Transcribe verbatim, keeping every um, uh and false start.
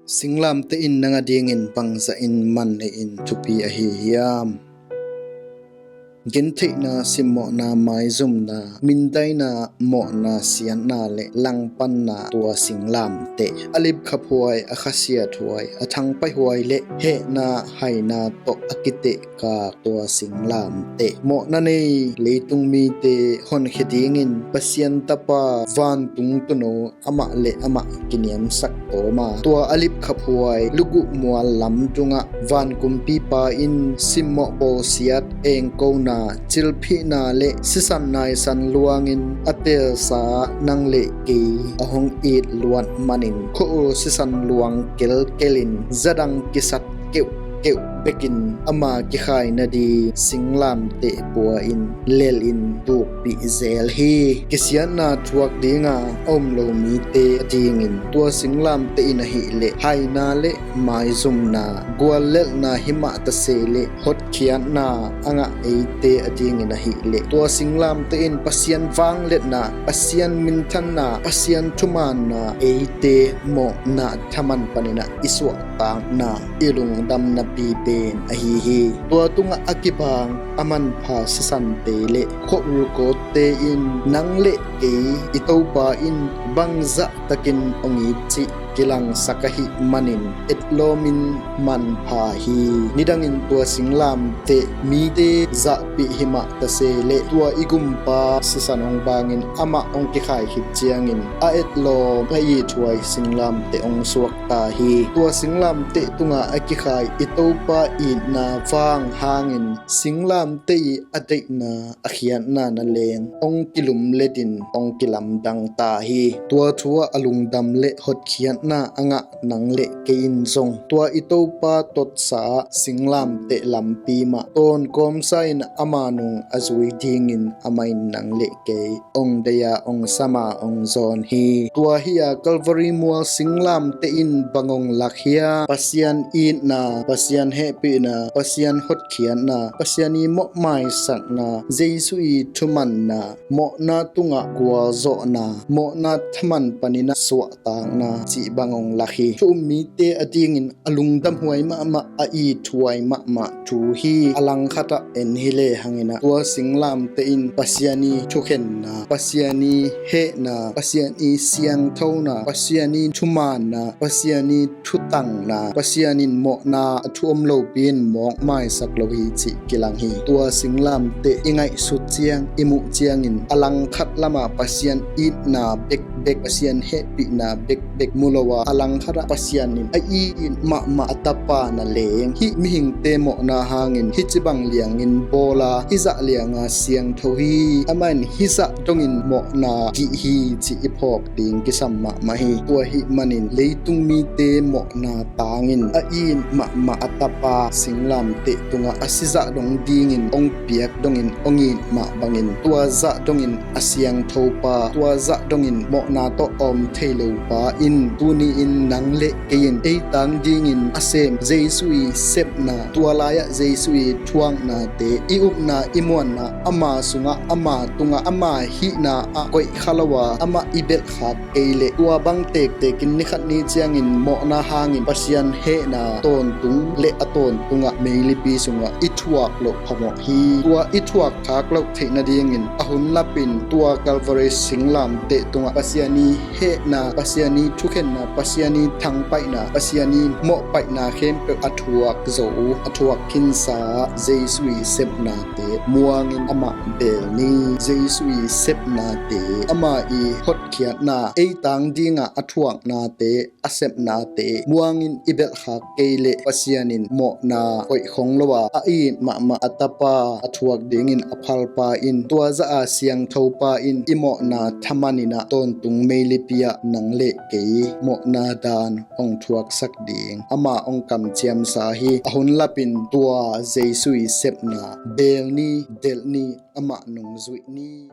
Singlamteh in nang adingin bangzahin man nei-in thupi ahi hiam? Gentheihna, simmawhna, maizumna, mindaina, mawhna, siatna le langpanna, tua singlamteh. A lipkhaphuai, a khasiathuai, a thangpaihhuai le hehna haina tawh a kitehkak tua singlamteh. Mawhna nei leitung mite honkhia dingin Pasian Tapa, vantung Tuuno amah le amah kiniamsak tawm a, tua a lipkhaphuai luguh mual lam tungah van kumpipa in simmawh bawlsiat, engkona, cilphihna le sisan naisan luangin a teelsa nang le kei a hong it luat manin, khua-ul sisan luang kelkelin zadang kisat keuhkeuh bekin ama kikhai nading singlamteh pua-in lelin tukpih zel hi. Kisiatna thuak dinga a um lo mite adingin tua singlamteh in ahihleh haina le maizumna, guallelhna, himah tase le hotkhiatna a ngah eite adingin ahihleh tua singlamteh in Pasian vangliatna, Pasian minthanna, Pasian thumaanna, eite mawhna thaman paninah i suahtakna, i lungdamna pipen ahi hi. Tua tungah a kibang a manpha sisante le khua-ul kawtte in nang le kei i Topa in bangzah takin hong it cih kilangsak ahih manin etlawmin manpha hi. Nidangin tua singlamteh mite zahpih himah tase le tua i gumpa sisan hong bangin amah hong kikhai khit ciangin a etlawm a ithuai singlamteh hong suakta hi. Tua singlamteh tungah a kikhai i Topa itna vang hangin singlamteh i a deihna, a khiatna na leng hong kilumletin hong kilamdangta hi. Tua thu-ah a lungdam le hotkhiatna a ngah nang le kei in zong tua i Topa totsa-ah singlamteh lampi mah tawnkawmsa-in ama nung a zui dingin amah in nang le kei hong deih-a hong sam-a hong zawn hi. Tua hi-a Calvary mual singlamteh in bang hong lak hiam? Pasian itna, Pasian hehpihna, Pasian hotkhiatna, Pasian i mawhmaisakna, Jesu i thumanna, mawhna tungah gualzawhna, mawhna thaman paninah suahtakna cih bang hong lak hi. Thu um mite adingin a lungdamhuai mahmah, a ithuai mahmah thu hi. A langkhatah en hi le hanginah tua singlamteh in Pasian i thukhenna, Pasian i hehna, Pasian i siangthona, Pasian i thumaanna, Pasian i thutangna, Pasian in mawhna a thu om lopi-in mawkmaisak lo hi cih kilang hi. Tua singlamteh i ngaihsut ciang, i muh ciangin a langkhat lamah Pasian itna bekbek, Pasian hehpihna bekbek mu lo a, a langkhatah Pasian in a it mahmah a Tapa na leng hih mihingte mawhna hangin hih ci bang liangin bawl a, hih zah lianga siangtho hi. Amah in hih zah dongin mawhna gih hi cih i phawk ding kisam mahmah hi. Tua ahih manin leitung mite mawhna tangin a it mahmah a Tapa singlamteh tungah a sizah dong dingin hong piak dongin hong it mah bangin tua zah dongin a siangthopa, tua zah dongin mawhna tawh a om thei lopa in tuni-in nang le kei in ei tang dingin a sem Jesu i sepna, tua lai-ah Jesu i thuaknate, i upna i muanna ama sungah, ama tungah, ama hihna ah koih kha lo a, amah i belhkhak kei leh tua bang tektekin ni khat ni ciangin mawhna hangin Pasian hehna tawntung le a tawntungah meilipi sungah i thuak loh phamawh hi. Tua i thuak khak loh theih nadingin a hun lapin tua Calvary singlamteh tungah Pasian i hehna, Pasian i thukhenna, Pasian i thangpaihna, Pasian i mawhpaihna khempeuh a thuak zo, a thuak khinsa Jesu i sepnate muangin amah beel ni. Jesu i sepnate, ama i hotkhiatna, ei tang dingah a thuaknate, a sepnate muangin i belhkhak kei leh Pasian in mawhna koih khong lo a, a it mahmah a Tapa, a thuak dingin a phalpa in, tua zah a siangthopa in i mawhna thaman inah tawntung meilipi ah nang le kei mawhna dan hong thuaksak ding amah hong kamciamsa hi. A hun lapin tua Jesu i sepna beel ni, delh ni, amah nungzuih ni.